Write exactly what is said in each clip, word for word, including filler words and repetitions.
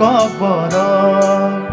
Koboro.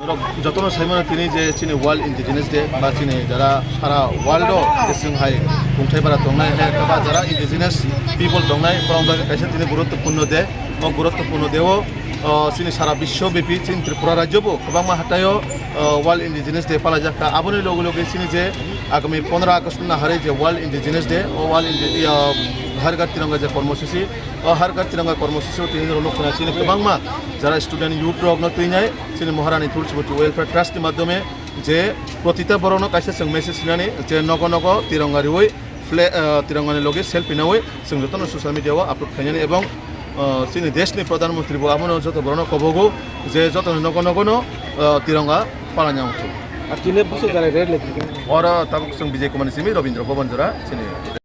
Norok jotono saimano tini je chini World Indigenous Day ba chini jara sara world o je chwng hai kungthai bara tongnai hai ba jara indigenous people tongnai borok bai kaisa tini guruttopurno day. O guruttopurno day o, o chini sara biswo bepi chini Tripura rajyo bo kwbangma hatai o, o World Indigenous Day palajak kha. Aboni loge loge chini je agami pondro August no naharwi je World Indigenous Day, o World Indi-, o Har Ghar Tiranga je kormosuchi, o Har Ghar Tiranga kormosuchi o tini rok nukho na chini kwbangma jara student youth rok no twinai chini Maharani Tulsimati Welfare Trust ni madhyome je protita borok no kaisa chwng message sinani je nogo nogo tiranga riwi fla-, ah, tiranga ni loge selfie nawi chwng jotono social media o upload khainani ebong, ah, chini desh ni Pradhan Mantri bo abono joto borok no kobogo je joto ni nogo nogo no, ah, tiranga palanya wngthung. Ar tini buso jara red light. Oro tabuk chwng Bijay Kumar ni simi Rabindra Bhavan jora chini.